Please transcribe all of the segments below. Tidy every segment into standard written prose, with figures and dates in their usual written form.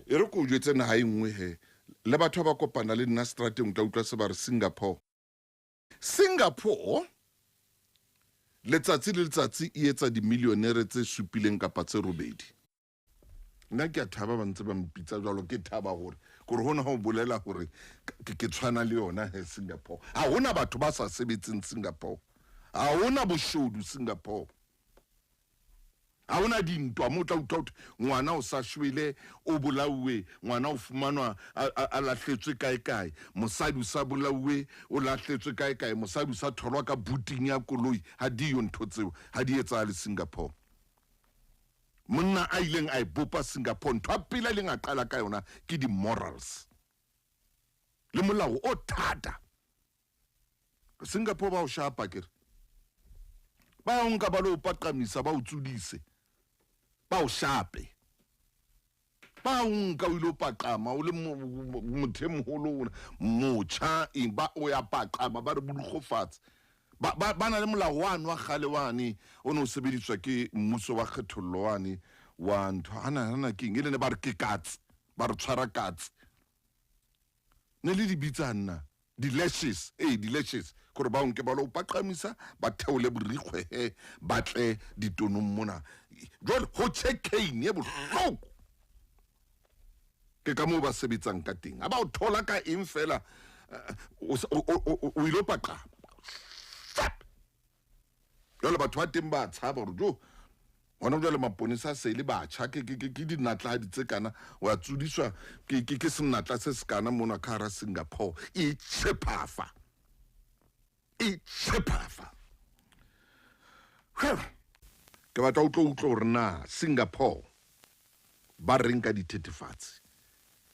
E re ke o jwetse naha e nngwe he, le batho ba kopana le nna strateng o tla utlwa se ba re Singapore. Singapore letsatsi le letsatsi e etsa dimilionere tse supileng kapa tse robedi. Nna ke a thaba ba ntse ba mpitsa jwalo, ke thaba hore kore hona ho bolela hore ke tshwana le yona he Singapore. Ha hona batho ba sa sebetseng Singapore. Ha hona boshodu Singapore. Ha hona dintwa mo tla utlwa hothwe ngwana o sa shwele o bolauwe, ngwana o fumanwa a lahletswe kae kae, mosadi o sa bolauwe o lahletswe kae kae, mosadi o sa tholwa ka buting ya koloi. Ha diyo ntho tseo, ha di etsahale Singapore. Monna a ileng a e bopa Singapore, ntho ya pele a ileng a qala ka yona ke di-morals le molao o thata. Singapore ba o shapa kere ba o nka ba lo paqamisa ba o tsudise ba o shape ba o nka o ile o paqama o le motho e moholo motjha eng ba o ya paqama ba re bolukgofatse ba ba ba na le molao wane wa kgale wane o ne o sebediswa ke mmuso wa kgethollo wane wa ntho hana hana keng e le ne ba re ke katse ba re tshwara katse ne le di bitsa nna di-lashes ee di-lashes kore ba nke ba lo paqamisa ba theole borikgwe he ba tle ditonong mona jwale ho check cane e bohloko ke ka moo ba sebetsang ka teng a ba o thola ka eng fela eh, o ile paqama jwale batho ba teng ba tshaba gore jo gona jwale maponesa a se le batjha ke dinatladi tse kana wa tsodiswa ke senatla se se kana mona ka hara Singapore e tshephafa e tshephafa ke batla o tlo utlwa gore na Singapore ba reng ka dithethefatsi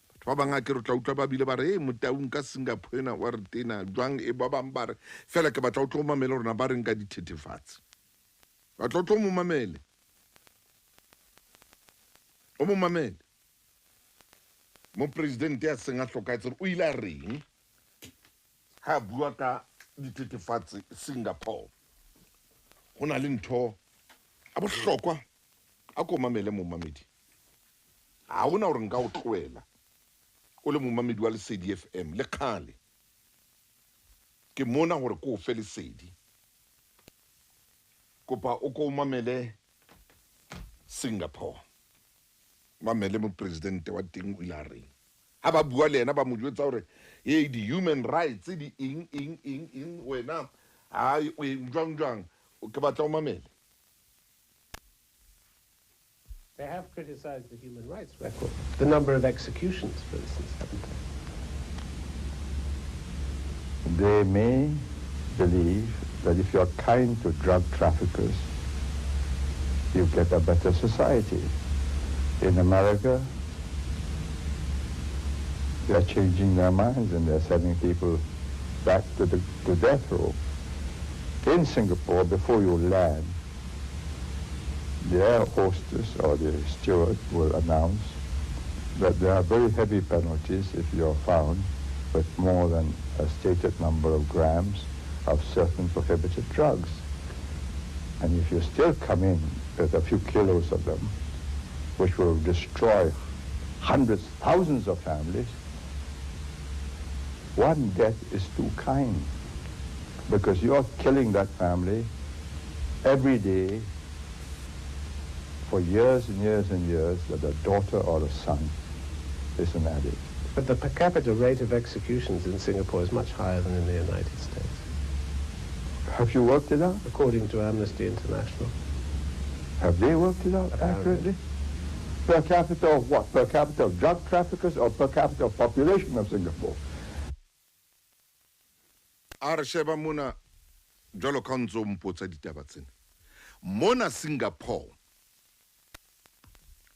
batho ba bang a ke re tla utlwa ba bile ba re e motaung ka Singapore ena wa re tena jwang e ba bang ba re fela ke batla o tlo mamele rona ba reng ka dithethefatsi batla o tlo mo mamele o mo mamele mopresidente ya seng a hlokahetse o ile a reng ha a bua ka dithethefatsi Singapore ho na le ntho a bohlokwa a ko mamele momamedi ha hona hore nka o tlohela o le momamedi wa Lesedi FM le kgale ke mona hore ko fe lesedi kopa o ko mamele Singapore mamele mopresidente wa teng o ile a reng ha ba bua le yena ba mo jwetsa hore hey di-human rights di eng eng eng eng wena hai o jwang jwang ke batla o mamele. They have criticized the human rights record, the number of executions, for instance, haven't they? They may believe that if you're kind to drug traffickers, you get a better society. In America, they are changing their minds and they're sending people back to the to death row. In Singapore, before you land, the air hostess or the steward will announce that there are very heavy penalties if you are found with more than a stated number of grams of certain prohibited drugs. And if you still come in with a few kilos of them, which will destroy hundreds, thousands of families, one death is too kind, because you're killing that family every day for years and years and years that a daughter or a son is an addict. But the per capita rate of executions in Singapore is much higher than in the United States. Have you worked it out? According to Amnesty International. Have they worked it out Apparently. Accurately? Per capita of what? Per capita of drug traffickers or per capita of population of Singapore? A re sheba mona jwalo ka o ntse o mpotsa ditaba tsena mona Singapore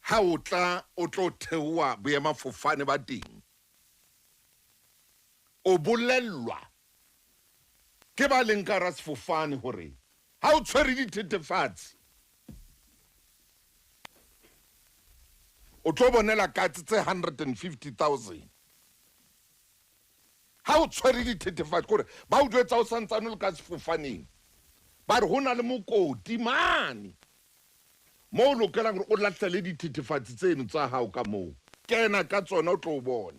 ha o tla o tlo theoha boemafofane ba teng o bolellwa ke ba leng ka hara sefofane hore ha o tshwere dithethefatsi o tlo bonela katse tse 150,000 ha o tshwere dithethefatsi kore ba o jwetsa o santsane o le ka sefofaneng ba re ho na le mokoti mane mo o lokelang gore o lahlele dithethefatsi tseno tsa hao ka moo. Kena ka tsona o tlo o bona.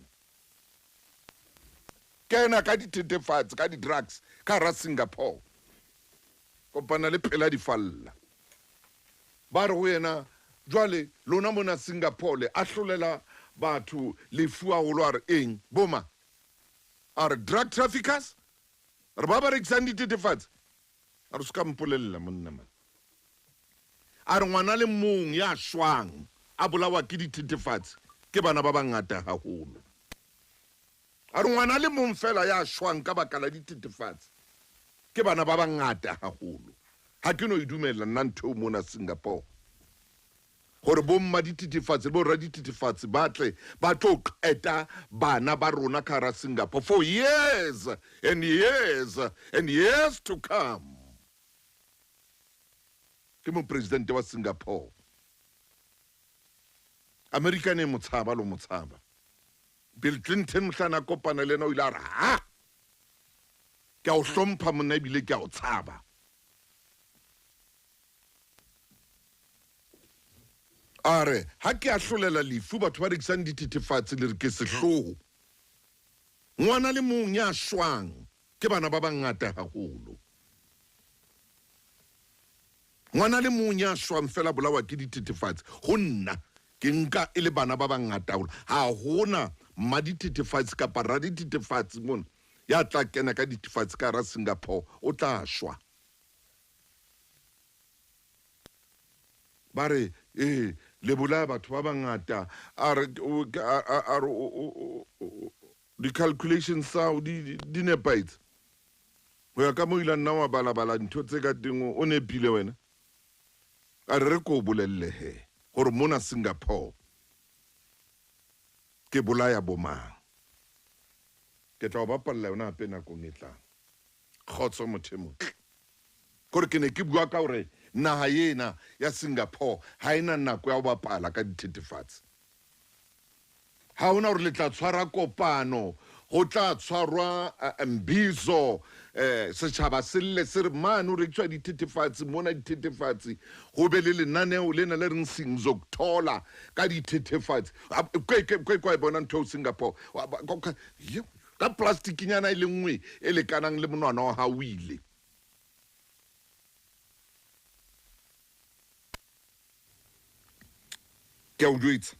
Kena ka dithethefatsi, ka di-drugs ka hara Singapore. Kopana le phela di falla. Ba re ho yena, jwale lona mona Singapore le ahlolela batho lefu haholo. A re eng boma? A re drug traffickers, re ba ba rekisang dithethefatsi. A re se ka mpolella monna man. A re ngwana le mong ya shwang a bolawa ke dithethefatsi ke bana ba bangata haholo. A re ngwana le mong fela ya shwang ka baka la dithethefatsi ke bana ba bangata haholo. Ha ke no e dumela nna ntho eo mona Singapore, gore bomma dithethefatsi le borra dithethefatsi ba tle ba tlo qeta bana ba rona ka hara Singapore for years and years and years to come. Ke mopresidente wa Singapore. America ne motshaba lo motshaba. Bill Clinton mohlana a kopana le ena o ile a re, ha ke a o hlompha monna ebile ke a o tshaba. A re ha ke ahlolela lefu batho ba rekisang dithethefatsi le re ke sehloho. Ngwana le mong ya shwang ke bana ba bangata haholo. Ngwana le mong ya shwang fela bolawa ke dithethefatsi ho nna ke nka e le bana ba bangata haholo. Ha hona mmadithethefatsi kapa radithethefatsi mona ya tla kena ka dithethefatsi ka hara Singapore, o tla shwa. Ba re ee le bolaya batho ba bangata. A re di-calculations tsa di nepahetse ho ya ka mo ile nna wa balabala ntho tse ka teng, o nepile wena. A re re ko bolelle he gore mona Singapore ke bolaya bomang. Ke tla o bapalla yona hape nakong e tlang. Kgotso motho e motle. Kore ke ne ke bua ka hore naha ena ya Singapore ha ena nako ya ho bapala ka dithethefatsi. Ha hona hore le tla tshwara kopano, ho tla tshwarwa mbizo, setjhaba se lle se re mane ho rekiswa dithethefatsi, mona dithethefatsi, ho be le lenaneo lena le reng Singzokuthola ka dithethefatsi. Ke kwa e bona ntho eo Singapore. Ka plastikinyana e le nngwe e lekanang le monwana wa hao o ile. Ke a o jwetsa.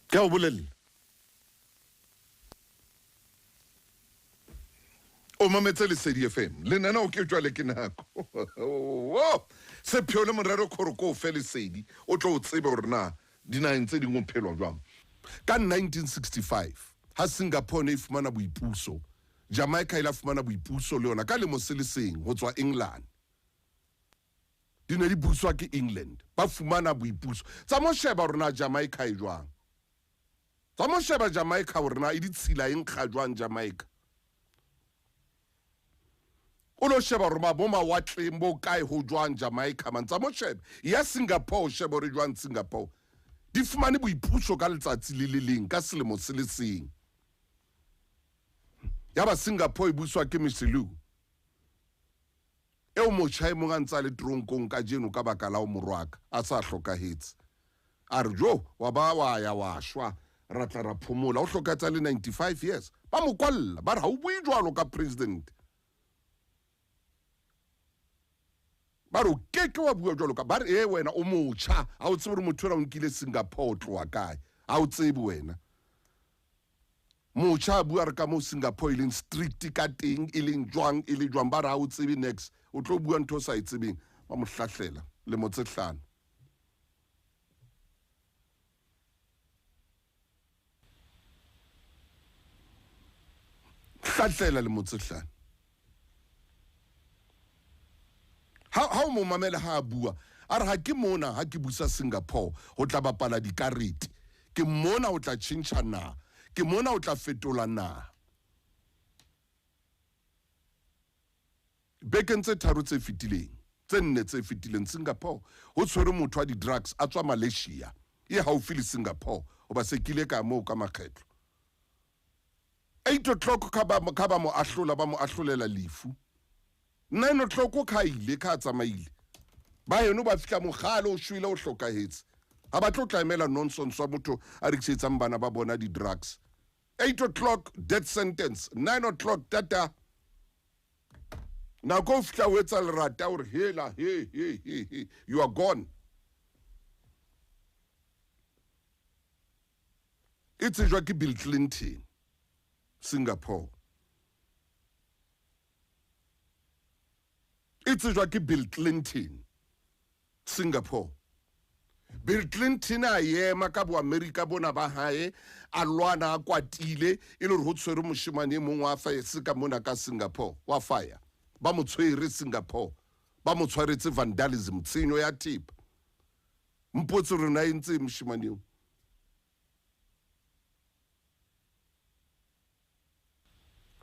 Ke a o bolella. O mametse Lesedi FM. Lenaneo ke jwale ke nako. Sepheo le morero khoro ko fe lesedi. O tlo o tsebe hore na dinaheng tse ding o phelwa jwang. Ka 1965 ha Singapore ne e fumana boipuso, Jamaica ile fumana boipuso le yona ka lemo se le seng ho tswa England. Di ne di buswa ke England, ba fumana boipuso. Tsa mo sheba hore na Jamaica e jwang. Tsa mo sheba Jamaica hore na e ditshila e nkga jwang Jamaica. O lo sheba hore ma bo mawatleng bo kae ho jwang Jamaica man. Tsa mo sheba ya Singapore, sheba hore jwang Singapore. Di fumane boipuso ka letsatsi le le leng ka selemo se le seng. Ya ba Singapore e buswa ke Misilu. Eo motjha e mong a ntsa le tronkong kajeno ka baka la ho morwaka a sa hlokahetse. A re jo wa ba wa ya wa shwa ra tla ra phomola, o hlokahetse le 95 years. Ba mo kwalla ba re ha o bue jwalo ka president. Ba re o keke wa bua jwalo ka, ba re e wena o motjha, ha o tsebe hore motho ona o nkile Singapore o tloha kae, ha o tsebe wena. Motjha a bua re ka moo Singapore e leng strict ka teng, e leng jwang, e le jwang, ba re ha o tsebe next, o tlo bua ntho o sa e tsebeng. Ba mo hlahlela lemo tse 5. Hlahlela lemo tse 5. Ha o mo mamela ha a bua, a re ha ke mona ha ke busa Singapore ho tla bapala dikarete, ke mona o tla tjhentjha naha, ke mona o tla fetola naha. Bekeng tse 3 tse fetileng, tse 4 tse fetileng, Singapore ho tshwere motho wa di-drugs a tswa Malaysia e haufi le Singapore, hoba se kile ka moo ka makgetlo. 8 o'clock ka ba mo ahlola, ba mo ahlolela lefu. 9 o'clock ka ile ka tsamaile. Ba eno ba fihla mogale o shwele o hlokahetse. Ha ba tlo tlamela nonsense wa motho a rekisetsang bana ba bona di-drugs. 8 o'clock death sentence, 9 o'clock tata. Nako o fihla o etsa lerata hore hela he he he he, you are gone. E tsejwa ke Bill Clinton, Singapore. E tsejwa ke Bill Clinton, Singapore. Bill Clinton a ema ka boamerika bona ba hae, a lwana a kwatile, e le hore ho tshwerwe moshemane e mong wa se ka mona ka Singapore, wa fire. Ba mo tshwere Singapore, ba mo tshwaretse vandalism, tshenyo ya thepa. Mpotse hore na e ntse moshemane eo.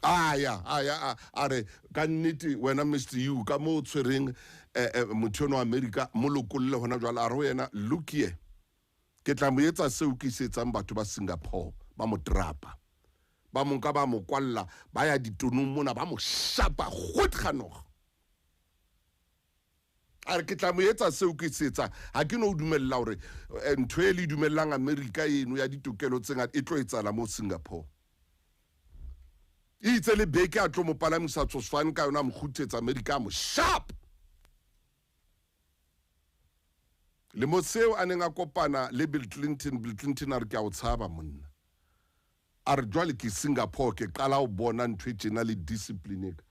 Aya aya a re ka nnete wena Mr U ka mo tshwereng motho ono America mo lokolle hona jwale. A re ho yena, look here, ke tla mo etsa seo ke se etsang batho ba Singapore. Ba mo trapa, ba mo nka ba mo kwalla, ba ya ditonong mona ba mo shapa kgotganoga. A re ke tla mo etsa seo ke se etsang, ha ke no dumella hore ntho e le dumellang America eno ya ditokelo tse ngata e tlo etsahala mo Singapore. E itse le beke a tlo mo palamisa tsoswane ka yona, a mo kguthetsa America, a mo sharp. Le mo seo a neng a kopana le Bill Clinton, Bill Clinton a re ke a o tshaba monna. A re jwale ke Singapore ke qala ho bona ntho e tjena le discipline eka.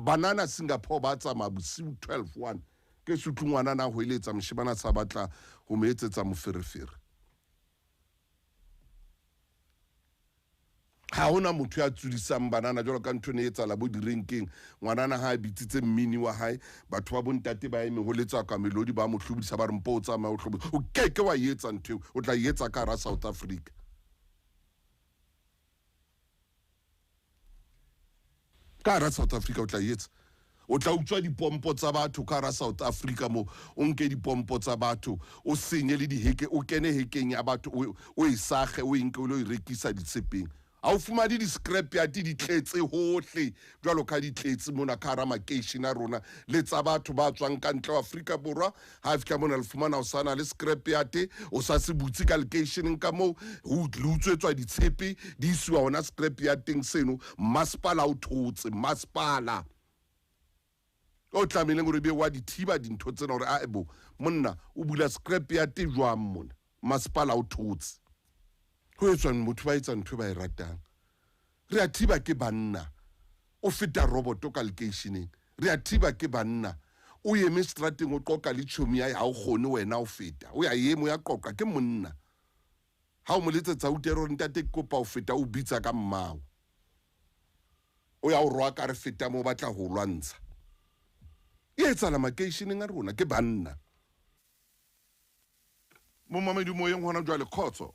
Banana Singapore ba tsamaya bosiu 12 1 ke se utlwe ngwana na hoeletsa moshemane a sa batla ho mo etsetsa moferefere. Ha hona motho ya tsudisang banana jwalo ka ntho ne e etsahala bo direnkeng. Ngwanana ha a bitsitse mmini wa hae, batho ba bontate ba eme ho letswa ka melodi ba mo hlobodisa ba re mpo o tsamaye o hlobodisa. O keke wa etsa ntho eo, o tla e etsa ka hara South Africa. Ka hara South Africa o tla etsa. O tla utswa dipompo tsa batho ka hara South Africa mo, o nke dipompo tsa batho, o senye le diheke, o kene hekeng ya batho, o e sage, o e nke o lo e rekisa ditshepeng. Ha o fumane di-scrap yard di tletse hohle jwalo ka di tletse mona ka hara makeishene a rona, le tsa batho ba tswang ka ntle ho Afrika Borwa. Ha fihla mona le fumana o sana le scrap yard, o sa se butse ka lekeisheneng ka moo, ho le utswetswa ditshepe di isiwa hona scrap yardeng seno. Masepala o thotse, masepala o tlamehileng hore ebe wa di thiba dintho tsena hore a bo monna o bula scrap yard jwang mona. Masepala o thotse. Ho etswang motho ba etsa ntho ba e ratang. Re a thiba ke banna. O feta roboto ka lekeisheneng. Re a thiba ke banna. O eme strateng o qoqa le chomi ya ha o kgone wena o feta. O ya eme o ya qoqa ke monna. Ha o mo letsetsa utere hore ntate ke kopa o feta, o bitsa ka mmao. O ya o rwaka re feta mo batla ho lwantsha. E etsahala makeisheneng a rona ke banna. Momamedi moyeng hona jwale, kgotso.